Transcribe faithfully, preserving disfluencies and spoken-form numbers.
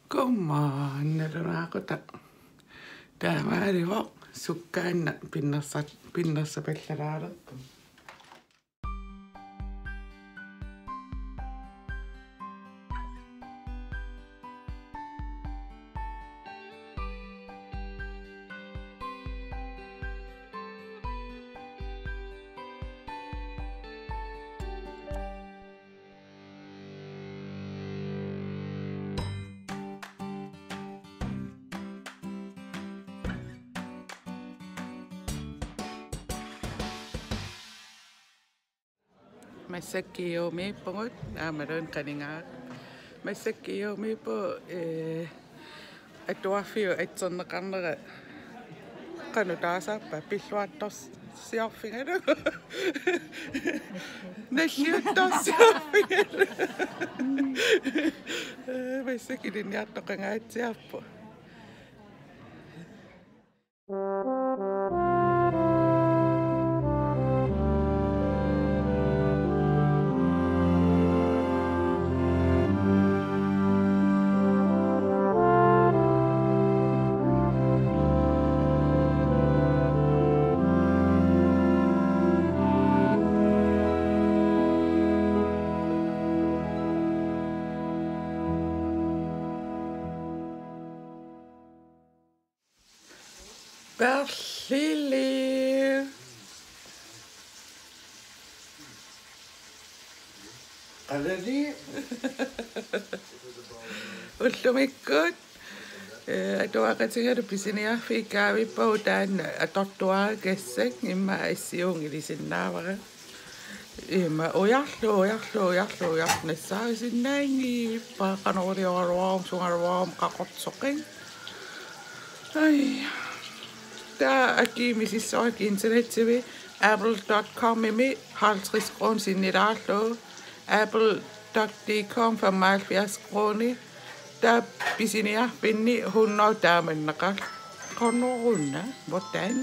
Godmorgen, nalunaaqutaq. Taamaalivoq sukkaannaq pinnersa-, pinnersapallalaalerpunga. Massakkut Juumiippugut, aammaluunniit qanigaat. Massakkut Juumiippugut, ee, atuarfiup atserneqarnera qanoq taasarpa, pilluartorsiorfigalugu. Nalliuttorsiorfigalugu. Ee, massakkut ilinniartoqangaatsiarpoq. Berlili. Qalali. Ullumikkut, ee, atuaqatigalu pisiniarfiit kaavippagut taanna atortuarakassak, immaqa assiuunngilisinnaavara. Ima ujarlu, ujarlu, ujarlu, ujarlu, nassaarisinnaanngippat, qanoq iliorluaruma, sugaluaruma, qaqortoqin. Ai. Taava akii misissuakkit internetsimi apple dot com-imi halvtreds kroner sinnilaarlugu. Apple dot D K-mi femoghalvfjerds kroner. Taava pisiniarfinni hundrede taamanneqarpoq. Qanoruna, hvordan?